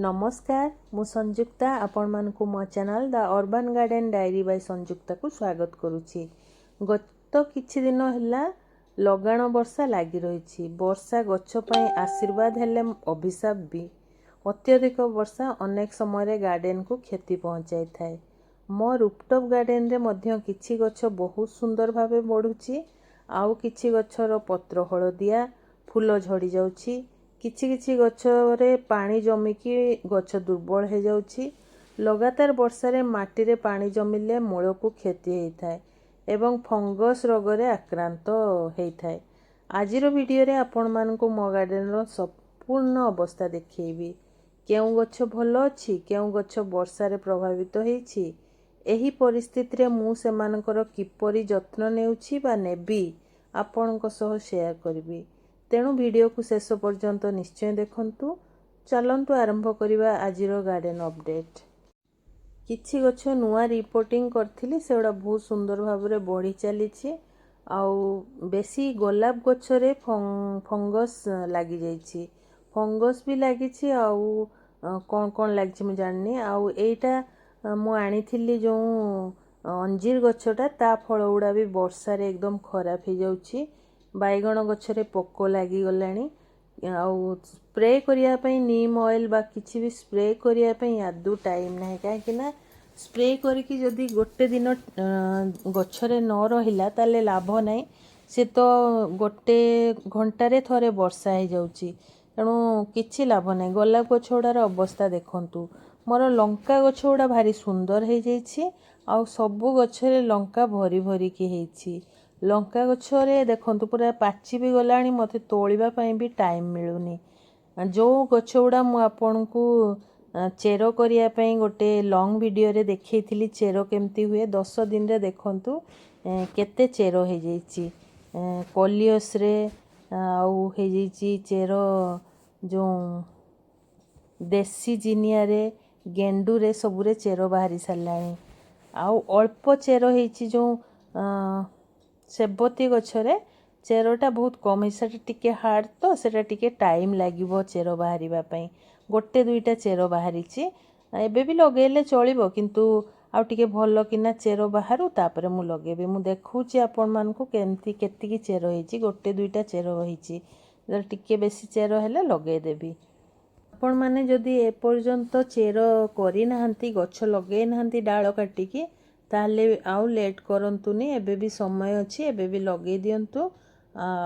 ନମସ୍କାର, ମୁଁ ସଂଯୁକ୍ତା। ଆପଣମାନଙ୍କୁ ମୋ ଚ୍ୟାନେଲ୍ ଦ ଅର୍ବାନ୍ ଗାର୍ଡ଼େନ୍ ଡାଏରୀ ବାଇ ସଂଯୁକ୍ତାକୁ ସ୍ୱାଗତ କରୁଛି। ଗତ କିଛି ଦିନ ହେଲା ଲଗାଣ ବର୍ଷା ଲାଗି ରହିଛି। ବର୍ଷା ଗଛ ପାଇଁ ଆଶୀର୍ବାଦ ହେଲେ ଅଭିଶାପ ବି। ଅତ୍ୟଧିକ ବର୍ଷା ଅନେକ ସମୟରେ ଗାର୍ଡ଼େନକୁ କ୍ଷତି ପହଞ୍ଚାଇଥାଏ। ମୋ ରୁଫଟପ୍ ଗାର୍ଡ଼େନରେ ମଧ୍ୟ କିଛି ଗଛ ବହୁତ ସୁନ୍ଦର ଭାବେ ବଢ଼ୁଛି, ଆଉ କିଛି ଗଛର ପତ୍ର ହଳଦିଆ, ଫୁଲ ଝଡ଼ି ଯାଉଛି। କିଛି କିଛି ଗଛରେ ପାଣି ଜମିକି ଗଛ ଦୁର୍ବଳ ହେଇଯାଉଛି। ଲଗାତାର ବର୍ଷାରେ ମାଟିରେ ପାଣି ଜମିଲେ ମୂଳକୁ କ୍ଷତି ହେଇଥାଏ ଏବଂ ଫଙ୍ଗସ୍ ରୋଗରେ ଆକ୍ରାନ୍ତ ହେଇଥାଏ। ଆଜିର ଭିଡ଼ିଓରେ ଆପଣମାନଙ୍କୁ ମୋ ଗାର୍ଡ଼େନର ସମ୍ପୂର୍ଣ୍ଣ ଅବସ୍ଥା ଦେଖେଇବି। କେଉଁ ଗଛ ଭଲ ଅଛି, କେଉଁ ଗଛ ବର୍ଷାରେ ପ୍ରଭାବିତ ହେଇଛି, ଏହି ପରିସ୍ଥିତିରେ ମୁଁ ସେମାନଙ୍କର କିପରି ଯତ୍ନ ନେଉଛି ବା ନେବି, ଆପଣଙ୍କ ସହ ସେୟାର କରିବି। ତେଣୁ ଭିଡ଼ିଓକୁ ଶେଷ ପର୍ଯ୍ୟନ୍ତ ନିଶ୍ଚୟ ଦେଖନ୍ତୁ। ଚାଲନ୍ତୁ ଆରମ୍ଭ କରିବା ଆଜିର ଗାର୍ଡ଼େନ ଅପଡ଼େଟ୍। କିଛି ଗଛ ନୂଆ ରିପୋଟିଂ କରିଥିଲି, ସେଗୁଡ଼ା ବହୁତ ସୁନ୍ଦର ଭାବରେ ବଢ଼ି ଚାଲିଛି। ଆଉ ବେଶୀ ଗୋଲାପ ଗଛରେ ଫଙ୍ଗସ୍ ଲାଗିଯାଇଛି। ଫଙ୍ଗସ୍ ବି ଲାଗିଛି ଆଉ କ'ଣ କ'ଣ ଲାଗିଛି ମୁଁ ଜାଣିନି। ଆଉ ଏଇଟା ମୁଁ ଆଣିଥିଲି ଯେଉଁ ଅଞ୍ଜିର ଗଛଟା, ତା ଫଳ ଗୁଡ଼ା ବି ବର୍ଷାରେ ଏକଦମ ଖରାପ ହେଇଯାଉଛି। ବାଇଗଣ ଗଛରେ ପୋକ ଲାଗିଗଲାଣି। ଆଉ ସ୍ପ୍ରେ କରିବା ପାଇଁ ନିମ୍ ଅଏଲ୍ ବା କିଛି ବି ସ୍ପ୍ରେ କରିବା ପାଇଁ ଆଦୌ ଟାଇମ୍ ନାହିଁ, କାହିଁକି ନା ସ୍ପ୍ରେ କରିକି ଯଦି ଗୋଟେ ଦିନ ଗଛରେ ନ ରହିଲା, ତାହେଲେ ଲାଭ ନାହିଁ। ସେ ତ ଗୋଟେ ଘଣ୍ଟାରେ ଥରେ ବର୍ଷା ହେଇଯାଉଛି, ତେଣୁ କିଛି ଲାଭ ନାହିଁ। ଗୋଲାପ ଗଛ ଗୁଡ଼ାର ଅବସ୍ଥା ଦେଖନ୍ତୁ। ମୋର ଲଙ୍କା ଗଛ ଗୁଡ଼ା ଭାରି ସୁନ୍ଦର ହେଇଯାଇଛି ଆଉ ସବୁ ଗଛରେ ଲଙ୍କା ଭରି ଭରିକି ହେଇଛି। ଲଙ୍କା ଗଛରେ ଦେଖନ୍ତୁ, ପୁରା ପାଚି ବି ଗଲାଣି। ମୋତେ ତୋଳିବା ପାଇଁ ବି ଟାଇମ୍ ମିଳୁନି। ଯେଉଁ ଗଛ ଗୁଡ଼ା ମୁଁ ଆପଣଙ୍କୁ ଚେର କରିବା ପାଇଁ ଗୋଟେ ଲଙ୍ଗ୍ ଭିଡ଼ିଓରେ ଦେଖେଇଥିଲି ଚେର କେମିତି ହୁଏ, 10 ଦିନରେ ଦେଖନ୍ତୁ କେତେ ଚେର ହେଇଯାଇଛି। କଲିଅସରେ ଆଉ ହେଇଯାଇଛି ଚେର, ଯେଉଁ ଦେଶୀ ଜିନିଆରେ, ଗେଣ୍ଡୁରେ, ସବୁରେ ଚେର ବାହାରି ସାରିଲାଣି। ଆଉ ଅଳ୍ପ ଚେର ହେଇଛି ଯେଉଁ ସେବତୀ ଗଛରେ, ଚେରଟା ବହୁତ କମ୍ ହେଇଛି। ସେଟା ଟିକେ ହାର୍ଡ଼ ତ, ସେଟା ଟିକେ ଟାଇମ୍ ଲାଗିବ ଚେର ବାହାରିବା ପାଇଁ। ଗୋଟେ ଦୁଇଟା ଚେର ବାହାରିଛି। ଏବେ ବି ଲଗେଇଲେ ଚଳିବ, କିନ୍ତୁ ଆଉ ଟିକେ ଭଲ କିନା ଚେର ବାହାରୁ, ତାପରେ ମୁଁ ଲଗେଇବି। ମୁଁ ଦେଖାଉଛି ଆପଣମାନଙ୍କୁ କେମିତି କେତିକି ଚେର ହେଇଛି। ଗୋଟେ ଦୁଇଟା ଚେର ହେଇଛି। ଟିକେ ବେଶୀ ଚେର ହେଲେ ଲଗେଇଦେବି। ଆପଣମାନେ ଯଦି ଏପର୍ଯ୍ୟନ୍ତ ଚେର କରିନାହାନ୍ତି, ଗଛ ଲଗେଇ ନାହାନ୍ତି ଡାଳ କାଟିକି, ତାହେଲେ ଆଉ ଲେଟ୍ କରନ୍ତୁନି। ଏବେ ବି ସମୟ ଅଛି, ଏବେ ବି ଲଗେଇ ଦିଅନ୍ତୁ।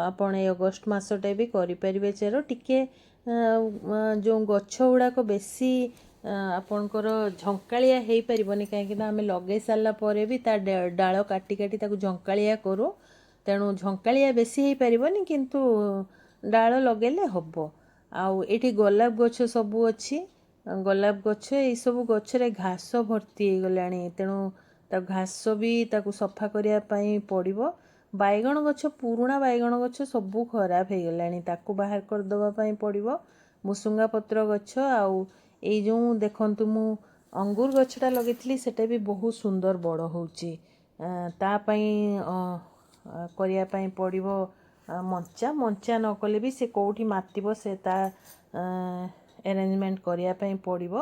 ଆପଣ ଏଇ ଅଗଷ୍ଟ ମାସଟା ବି କରିପାରିବେ ଚେର। ଟିକେ ଯେଉଁ ଗଛ ଗୁଡ଼ାକ ବେଶୀ ଆପଣଙ୍କର ଝଙ୍କାଳିଆ ହେଇପାରିବନି, କାହିଁକିନା ଆମେ ଲଗେଇ ସାରିଲା ପରେ ବି ତା ଡାଳ କାଟି କାଟି ତାକୁ ଝଙ୍କାଳିଆ କରୁ। ତେଣୁ ଝଙ୍କାଳିଆ ବେଶୀ ହେଇପାରିବନି, କିନ୍ତୁ ଡାଳ ଲଗେଇଲେ ହେବ। ଆଉ ଏଇଠି ଗୋଲାପ ଗଛ ସବୁ ଅଛି। ଗୋଲାପ ଗଛ, ଏଇସବୁ ଗଛରେ ଘାସ ଭର୍ତ୍ତି ହେଇଗଲାଣି, ତେଣୁ ତାକୁ ଘାସ ବି ତାକୁ ସଫା କରିବା ପାଇଁ ପଡ଼ିବ। ବାଇଗଣ ଗଛ, ପୁରୁଣା ବାଇଗଣ ଗଛ ସବୁ ଖରାପ ହେଇଗଲାଣି, ତାକୁ ବାହାର କରିଦେବା ପାଇଁ ପଡ଼ିବ। ଭୁସୁଙ୍ଗା ପତ୍ର ଗଛ ଆଉ ଏଇ ଯେଉଁ ଦେଖନ୍ତୁ, ମୁଁ ଅଙ୍ଗୁର ଗଛଟା ଲଗେଇଥିଲି, ସେଟା ବି ବହୁତ ସୁନ୍ଦର ବଡ଼ ହେଉଛି। ତା ପାଇଁ କରିବା ପାଇଁ ପଡ଼ିବ ମଞ୍ଚା। ମଞ୍ଚା ନ କଲେ ବି ସେ କେଉଁଠି ମାତିବ, ସେ ତା ଆରେଞ୍ଜମେଣ୍ଟ କରିବା ପାଇଁ ପଡ଼ିବ।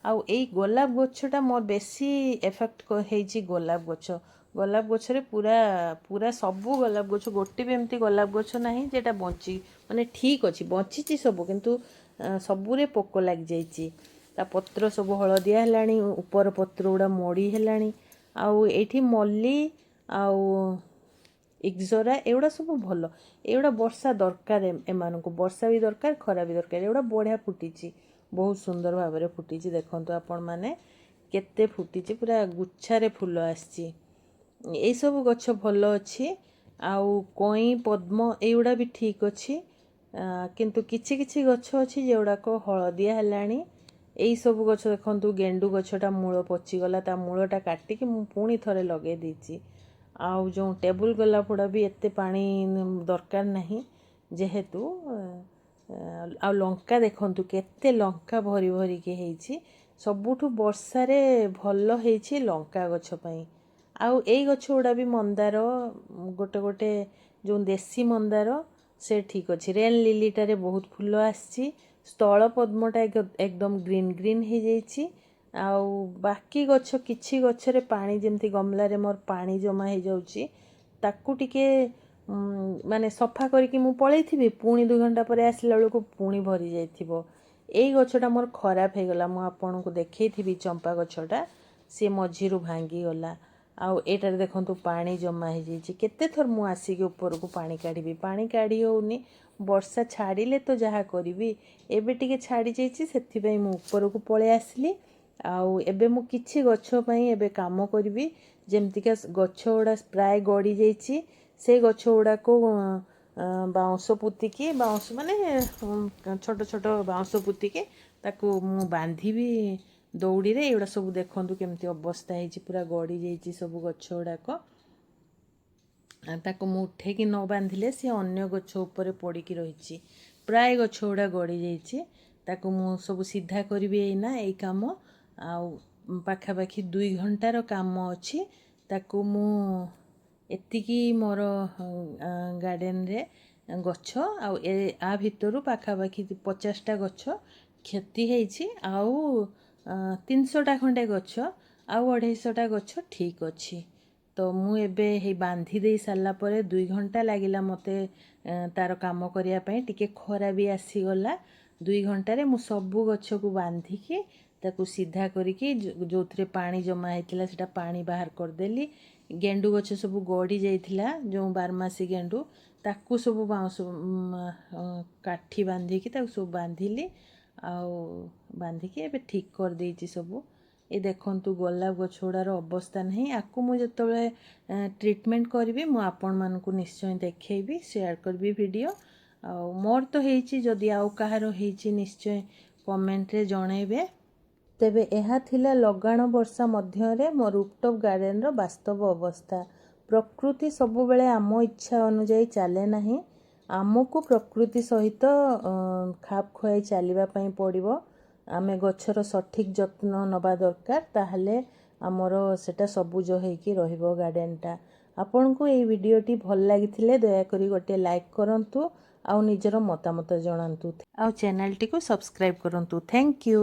ଆଉ ଏଇ ଗୋଲାପ ଗଛଟା ମୋର ବେଶୀ ଏଫେକ୍ଟ ହେଇଛି। ଗୋଲାପ ଗଛ, ଗୋଲାପ ଗଛରେ ପୁରା ପୁରା ସବୁ ଗୋଲାପ ଗଛ, ଗୋଟେ ବି ଏମିତି ଗୋଲାପ ଗଛ ନାହିଁ ଯେଟା ବଞ୍ଚି, ମାନେ ଠିକ୍ ଅଛି। ବଞ୍ଚିଛି ସବୁ, କିନ୍ତୁ ସବୁରେ ପୋକ ଲାଗିଯାଇଛି। ତା ପତ୍ର ସବୁ ହଳଦିଆ ହେଲାଣି, ଉପର ପତ୍ର ଗୁଡ଼ା ମଡ଼ି ହେଲାଣି। ଆଉ ଏଇଠି ମଲ୍ଲି ଆଉ ଇକ୍ଜୋରା, ଏଗୁଡ଼ା ସବୁ ଭଲ। ଏଗୁଡ଼ା ବର୍ଷା ଦରକାର ଏମାନଙ୍କୁ, ବର୍ଷା ବି ଦରକାର, ଖରା ବି ଦରକାର। ଏଗୁଡ଼ା ବଢ଼ିଆ ଫୁଟିଛି, ବହୁତ ସୁନ୍ଦର ଭାବରେ ଫୁଟିଛି। ଦେଖନ୍ତୁ ଆପଣମାନେ, କେତେ ଫୁଟିଛି, ପୁରା ଗୁଚ୍ଛାରେ ଫୁଲ ଆସିଛି। ଏଇସବୁ ଗଛ ଭଲ ଅଛି। ଆଉ କଇଁ, ପଦ୍ମ, ଏଇଗୁଡ଼ା ବି ଠିକ୍ ଅଛି। କିନ୍ତୁ କିଛି କିଛି ଗଛ ଅଛି ଯେଉଁଗୁଡ଼ାକ ହଳଦିଆ ହେଲାଣି। ଏଇସବୁ ଗଛ ଦେଖନ୍ତୁ, ଗେଣ୍ଡୁ ଗଛଟା ମୂଳ ପଚିଗଲା, ତା ମୂଳଟା କାଟିକି ମୁଁ ପୁଣି ଥରେ ଲଗେଇ ଦେଇଛି। ଆଉ ଯେଉଁ ଟେବୁଲ୍ ଗୋଲାପଟା ବି ଏତେ ପାଣି ଦରକାର ନାହିଁ ଯେହେତୁ। ଆଉ ଲଙ୍କା ଦେଖନ୍ତୁ, କେତେ ଲଙ୍କା ଭରି ଭରିକି ହେଇଛି। ସବୁଠୁ ବର୍ଷାରେ ଭଲ ହେଇଛି ଲଙ୍କା ଗଛ ପାଇଁ। ଆଉ ଏଇ ଗଛ ଗୁଡ଼ା ବି, ମନ୍ଦାର ଗୋଟେ ଗୋଟେ ଯେଉଁ ଦେଶୀ ମନ୍ଦାର, ସେ ଠିକ୍ ଅଛି। ରେନ୍ ଲିଲିଟାରେ ବହୁତ ଫୁଲ ଆସିଛି। ସ୍ଥଳ ପଦ୍ମଟା ଏକଦମ ଗ୍ରୀନ୍ ଗ୍ରୀନ୍ ହେଇଯାଇଛି। ଆଉ ବାକି ଗଛ, କିଛି ଗଛରେ ପାଣି, ଯେମିତି ଗମଲାରେ ମୋର ପାଣି ଜମା ହେଇଯାଉଛି, ତାକୁ ଟିକେ ମାନେ ସଫା କରିକି ମୁଁ ପଳେଇଥିବି, ପୁଣି 2 ଘଣ୍ଟା ପରେ ଆସିଲା ବେଳକୁ ପୁଣି ଭରି ଯାଇଥିବ। ଏଇ ଗଛଟା ମୋର ଖରାପ ହେଇଗଲା, ମୁଁ ଆପଣଙ୍କୁ ଦେଖେଇଥିବି। ଚମ୍ପା ଗଛଟା ସିଏ ମଝିରୁ ଭାଙ୍ଗିଗଲା। ଆଉ ଏଇଟାରେ ଦେଖନ୍ତୁ, ପାଣି ଜମା ହେଇଯାଇଛି। କେତେ ଥର ମୁଁ ଆସିକି ଉପରକୁ ପାଣି କାଢ଼ିବି? ପାଣି କାଢ଼ି ହେଉନି। ବର୍ଷା ଛାଡ଼ିଲେ ତ ଯାହା କରିବି। ଏବେ ଟିକେ ଛାଡ଼ି ଯାଇଛି, ସେଥିପାଇଁ ମୁଁ ଉପରକୁ ପଳେଇ ଆସିଲି। ଆଉ ଏବେ ମୁଁ କିଛି ଗଛ ପାଇଁ ଏବେ କାମ କରିବି। ଯେମିତିକା ଗଛ ଗୁଡ଼ା ପ୍ରାୟ ଗଡ଼ି ଯାଇଛି, ସେଇ ଗଛ ଗୁଡ଼ାକୁ ବାଉଁଶ ପୋତିକି, ବାଉଁଶ ମାନେ ଛୋଟ ଛୋଟ ବାଉଁଶ ପୋତିକି ତାକୁ ମୁଁ ବାନ୍ଧିବି ଦଉଡ଼ିରେ। ଏଗୁଡ଼ା ସବୁ ଦେଖନ୍ତୁ କେମିତି ଅବସ୍ଥା ହେଇଛି, ପୁରା ଗଡ଼ି ଯାଇଛି ସବୁ ଗଛ ଗୁଡ଼ାକ। ତାକୁ ମୁଁ ଉଠେଇକି ନ ବାନ୍ଧିଲେ ସେ ଅନ୍ୟ ଗଛ ଉପରେ ପଡ଼ିକି ରହିଛି। ପ୍ରାୟ ଗଛ ଗୁଡ଼ା ଗଡ଼ି ଯାଇଛି। ତାକୁ ମୁଁ ସବୁ ସିଧା କରିବି ଏଇନା ଏଇ କାମ। ଆଉ ପାଖାପାଖି 2 ଘଣ୍ଟାର କାମ ଅଛି। ତାକୁ ମୁଁ ଏତିକି ମୋର ଗାର୍ଡ଼େନରେ ଗଛ, ଆଉ ଆ ଭିତରୁ ପାଖାପାଖି 50ଟା ଗଛ କ୍ଷତି ହେଇଛି, ଆଉ 300ଟା ଖଣ୍ଡେ ଗଛ, ଆଉ 250ଟା ଗଛ ଠିକ୍ ଅଛି। ତ ମୁଁ ଏବେ ହେଇ ବାନ୍ଧି ଦେଇ ସାରିଲା ପରେ 2 ଘଣ୍ଟା ଲାଗିଲା ମୋତେ ତାର କାମ କରିବା ପାଇଁ। ଟିକେ ଖରା ବି ଆସିଗଲା। 2 ଘଣ୍ଟାରେ ମୁଁ ସବୁ ଗଛକୁ ବାନ୍ଧିକି ତାକୁ ସିଧା କରିକି, ଯେଉଁଥିରେ ପାଣି ଜମା ହେଇଥିଲା ସେଇଟା ପାଣି ବାହାର କରିଦେଲି। ଗେଣ୍ଡୁ ଗଛ ସବୁ ଗଡ଼ି ଯାଇଥିଲା, ଯେଉଁ ବାରମାସୀ ଗେଣ୍ଡୁ, ତାକୁ ସବୁ ବାଉଁଶ କାଠି ବାନ୍ଧିକି ତାକୁ ସବୁ ବାନ୍ଧିଲି। ଆଉ ବାନ୍ଧିକି ଏବେ ଠିକ୍ କରିଦେଇଛି ସବୁ। ଏ ଦେଖନ୍ତୁ, ଗୋଲାପ ଗଛ ଗୁଡ଼ାର ଅବସ୍ଥା ନାହିଁ। ଆକୁ ମୁଁ ଯେତେବେଳେ ଟ୍ରିଟମେଣ୍ଟ କରିବି, ମୁଁ ଆପଣମାନଙ୍କୁ ନିଶ୍ଚୟ ଦେଖେଇବି, ସେୟାର କରିବି ଭିଡ଼ିଓ। ଆଉ ମୋର ତ ହେଇଛି, ଯଦି ଆଉ କାହାର ହେଇଛି ନିଶ୍ଚୟ କମେଣ୍ଟରେ ଜଣେଇବେ। ତେବେ ଏହା ଥିଲା ଲଗାଣ ବର୍ଷା ମଧ୍ୟରେ ମୋ ରୁଫଟପ୍ ଗାର୍ଡ଼େନର ବାସ୍ତବ ଅବସ୍ଥା। ପ୍ରକୃତି ସବୁବେଳେ ଆମ ଇଚ୍ଛା ଅନୁଯାୟୀ ଚାଲେ ନାହିଁ। ଆମକୁ ପ୍ରକୃତି ସହିତ ଖାପ ଖୁଆଇ ଚାଲିବା ପାଇଁ ପଡ଼ିବ। ଆମେ ଗଛର ସଠିକ୍ ଯତ୍ନ ନେବା ଦରକାର, ତାହେଲେ ଆମର ସେଇଟା ସବୁଜ ହେଇକି ରହିବ ଗାର୍ଡ଼େନଟା। ଆପଣଙ୍କୁ ଏଇ ଭିଡ଼ିଓଟି ଭଲ ଲାଗିଥିଲେ ଦୟାକରି ଗୋଟିଏ ଲାଇକ୍ କରନ୍ତୁ ଆଉ ନିଜର ମତାମତ ଜଣାନ୍ତୁ ଆଉ ଚ୍ୟାନେଲଟିକୁ ସବସ୍କ୍ରାଇବ୍ କରନ୍ତୁ। Thank you.